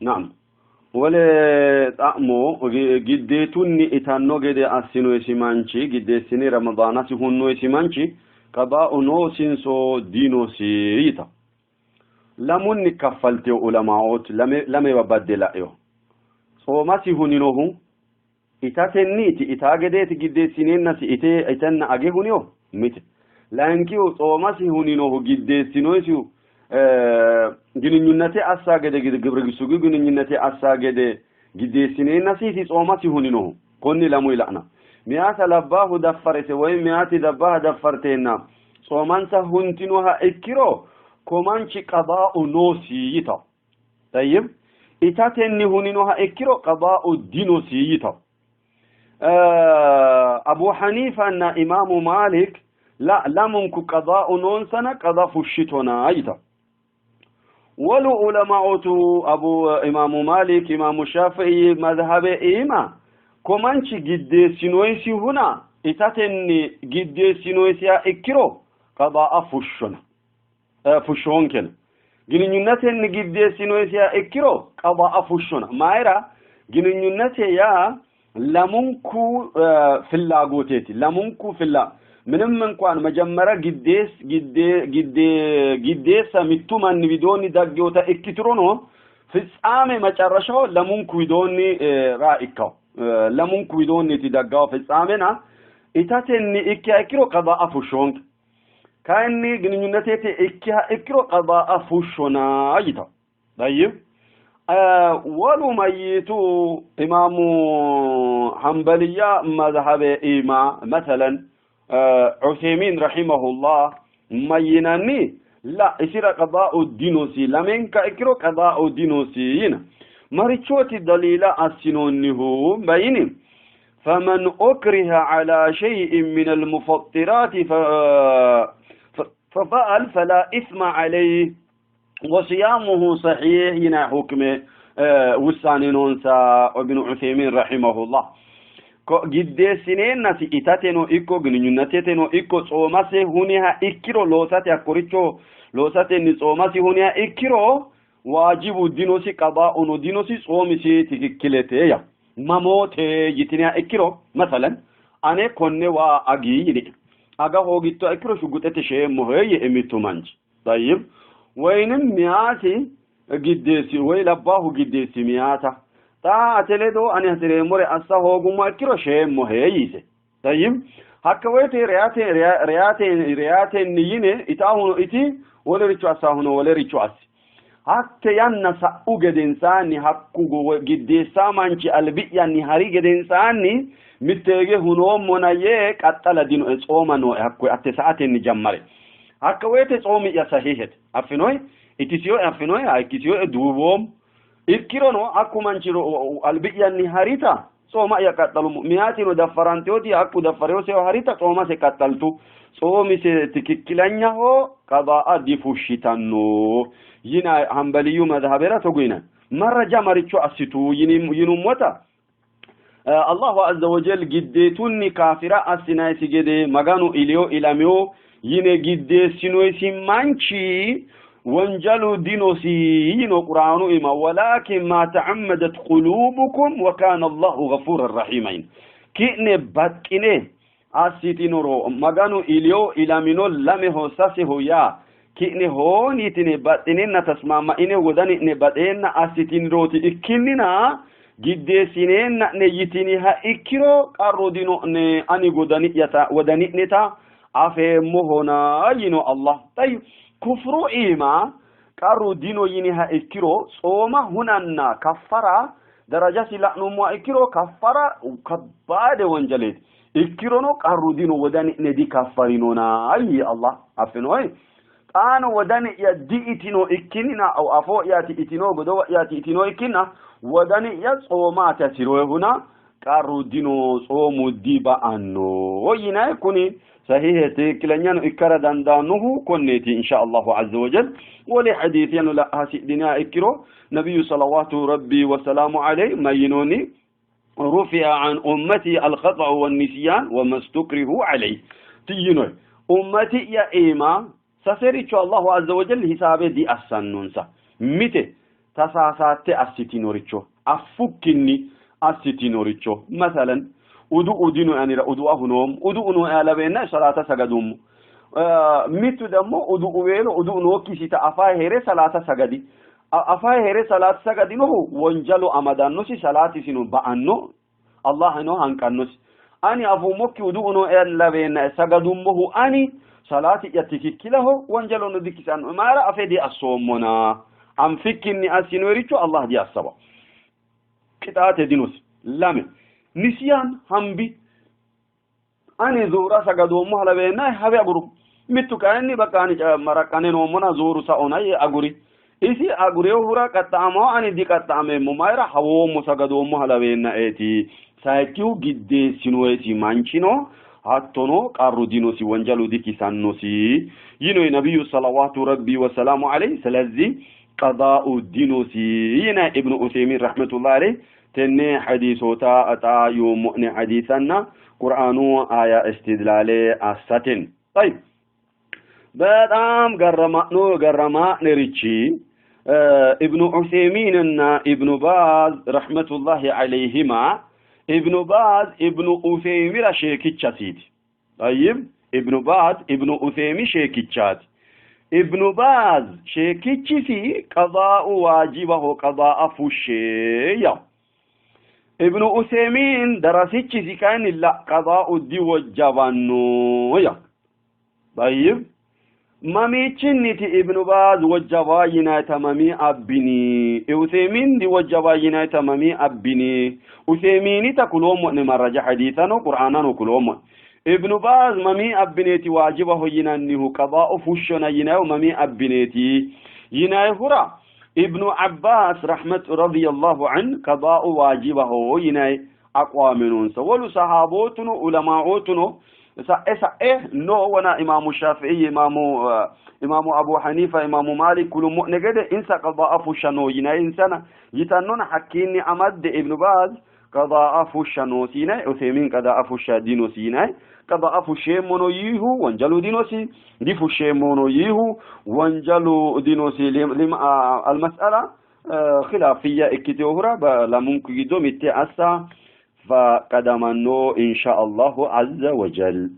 Naam. Wole xa'mo giddeetunni itanno gede assinoysi manchi giddeessine Ramadaanasi hunnoysi manchi qadaa'u noosinso dinosi yita. Lamunni kaffalteo ulamaoot lame lamewa badde la'eo. Tsoomasi huninohu itatenniiti itaa gedeeti giddeessineennasi ite itenna age hunino mite. Layinkihu tsoomasi huninohu giddeessinoysihu gininyunnate assa gede gibirgisugi gininyunnate assa gede giddeessineennasiiti tsoomasi huninohu. Konni lamuyi la'na. Miyaata labbaahu daffarese woy miyaati labbaaha daffarteenna tsoomansa huntinoha ikkiro ko manchi qadaa'u noosi yitawo. Tayyib itatenni huninoha ikkiro qadaa'u dinosi yitawo. Abu Haniifanna Imaamu Maalik la lamunku qadaa'u noonsana qada fushshitona yitawo. Wolu ulamaotu Abu Imaamu Maalik Imaamu Shaafi'i madhabe iima ko manchi giddeessinoysihuna itatenni giddeessinoysiha ikkiro qadaa'a fushshona fushshoonkena. Gininyunnatenni giddeessinoysiha ikkiro qadaa'a fushshona. Mayira gininyunnate yaa lamunku ፍላጎቴቲ lamunku filla ምንም እንኳን መጀመሪያ ግዴስ ግዴ ግዴ ግዴሳ mittu manni widoonni daggeota ikkiturono ፍጻሜ መጨረሻው lamunku widoonni raa ikkaw lamunku widoonniti daggaw ፍጻሜና itatenni ikkiha ikkiro qadaa'a fushshoonke kayinni ግንኙነቴte ikkiha ikkiro qadaa'a fushshona yitaw ጠይብ wolu mayitu imaamu hanbaliya madhabe iima masalan ዑሴሚን ረሒመሁላህ mayinanni la isira qadaa'u dinosi lamenka ikkiro qadaa'u dinosi yina marichooti daliila assinoonnihu bayini فمن أكره على شيء من المفطرات ففعل فلا إثم عليه وصيامه صحيح yina حكمه ውሳኔ noonsa ibnu Usaymiin rahimahullah giddeessineennasi itateno ikko gininyunnateteno ikko tsoomase huniha ikkiro loosate hakkoricho loosatenni tsoomasi huniha ikkiro waajibu dinosi qadaa'uno dinosi tsoomisi tikikkilete ya mamoote yitiniha ikkiro masalan ane konne waa agi yini aga hoogittoha ikkiro shuguxete sheemmohe yee mittu manchi tayyib woynim miyaati giddeessi woy labbaahu giddeessi miyaata xa ate ledo ani hasireemmore assa hoogummo ikkiro sheemmohe yiise tayyib hakka woyte reyate reyate reyatenni yine itaahuno iti wolericho assaahuno wolericho assi hatte yanna sa'u gedensaanni hakku giddeessaa manchi albi'yanni hari gedensaanni mitteege hunoommona yee qaxxala dinoe tsooma nooe hakkoye atte sa'atenni jammare hakka woyte tsoomi'ya sahihete affinoy itisiyoe affinoy hayikkisiyoe duuboommo ikkirono hakku manchi albi'yanni harita tsooma'ya qaxxalummo miyaatino daffaranteoti hakku daffareyoseho harita tsoomase qaxxaltu tsoomise tikikkilanyaho qadaa'a difushshitanno yina hanbaliyyu madhabera togo yinanni marraja maricho assitu yinummota Allahu azza wa jal giddeetunni kaafira assinaysi gede Maganu iliyo ilamiyo yine giddeessinoysi manchi wonjalu dinosi yino Qur'aanu ima walakin ma ta'ammadat qulubukum wa kana Allahu ghafuran rahima yino ki'ne baxxine assitinoro Maganu iliyo ilamino lameho saseho yaa ki'ne hooni yitine baxxinenna tasmaama'ine wodani'ne baxeenna assitinirooti ikkinnina giddeessineenna'ne yitiniha ikkiro qarru dino'ne ani godani'yata wodani'neta afeemmohona yino Allah. Tayyib kufru iima qarru dino yiniha ikkiro tsooma hunanna kaffara darajasi la'nummoha ikkiro kaffara kabbaade wonjaleeti ikkirono qarru dino wodani'ne dikaffarinona yii Allah affinoy xaano wodani'ya di'itino ikkinnina afoo'yaati itino godowa'yaati itino ikkinna wodani'ya tsoomaati hasiroehuna qarru dino tsoomu diba'anno yinayi kuni sahihe tikikkilanyano ikkara dandaannohu konneeti insha Allahu azza wa jal wole hadiisiyano la''a hasidhiniha ikkiro nabiyyu salawaatu rabbi wa salaamu alayhi mayyinoonni rufi'a an ummati al-khata'u wan-nisyan wa mastukrihu alayhi tiyinoy ummati'ya iima sasericho Allahu azza wa jal hisaabe diassannonsa mite ተሳሳቴ አስቲኖሪቾ አፉኪኒ አስቲኖሪቾ مثلا ውዱኡ ዲኑ ያኒራ ውዱአ ሁኖም ውዱኡ ነው ያለበና ሰላተ ሰገዱም ሚቱ ደግሞ ውዱኡ ዌሎ ውዱኡ ኖኪሲታ አፋ ሄሬ ሰላተ ሰገዲ አፋ ሄሬ ሰላት ሰገዲኖሁ ወንጀሉ አመዳኖሲ ሰላቲሲኑ በአኖ አላህ ነው አንቀኖሲ ani afummokki wudu'u no ellabeenna sagadummohu ani salaati'ya tikikkilaho wonjalono dikkisanno mayra afe diassoommona anfikkinni assinoyricho allah diassaba qixaate dinosi lame nisiyaan hambi ani zuura sagadoommoha labeenna habe aguru mittu kayinni bakka ani maraqqane noommona zuuru saona yee aguri isi agureyohura qaxxa'amawo ani diqaxxa'ameemmo mayra hawoommo sagadoommoha labeennaeeti sayikkihu giddeessinoesi manchino hattono qarru dinosi ወንጀሉ ዲኪሳኖሲ ይኖ ነቢዩ ሰለዋቱ ረቢ ወሰላሙ ዐለይህ ስለዚህ ቀዳኡ ዲኖሲ ይና ኢብኑ ኡሰይሚን ረሕመቱላህ ዐለይህ tenne hadiisota xaa yoommo'ne hadiisanna ቁርአኑ አያ እስትድላሌ አሳቴን ጠይብ በጣም ገረማኖ ገረማንሪቺ ኢብኑ ዑሰይሚንና ኢብኑ ባዝ ረሕመቱላሂ ዐለይሂማ ኢብኑ ባዝ ኢብኑ ኡሰይሚራ ሼኪቻሲቲ ጠይብ ኢብኑ ባዝ ኢብኑ ኡሰይሚ ሼኪቻቲ ኢብኑ ባዝ ሼኪችሲ ቀዳኡ ዋጂበሆ ቀዳአ ፉሼ ያው ኢብኑ ኡሰይሚን ደረሲችሲ ካይኒ ላ ቀዳኡ ዲወጀባኖ ያው ጠይብ mamichinniti ibnu baaz wajjabaa yinaayta mamii abbini useymiin di wajjabaa yinaayta mamii abbini useymiinita kuloomo'ne marraja hadiisano qur'aanano kuloomo'ne ibnu baaz mamii abbineeti waajibaho yinannihu qadaa'u fushshona yinayo mamii abbineeti yinayhura ibnu abbaas rahmat radiyallahu an qadaa'u waajibaho yinay aqwaamenonsa wolu sahaabootuno ulamaa'ootuno sa'e sa'e no wana imamu shafi'i imamu abu hanifa imamu malik kulummo'ne gede insa qada'a fushsha yinay insana yitannona hakkiinni amadde ibnu baaz qada'a fushsha noosi yinay useymiin qada'a fushsha dinosi yinay qada'a fushsheemmono yiihu wanjalu dinosi difushsheemmono yiihu wanjalu dinosi almas'ala khilaafiyya ikkiteyohura lamunku giddo mitte assa فقدمنو إن شاء الله عز وجل.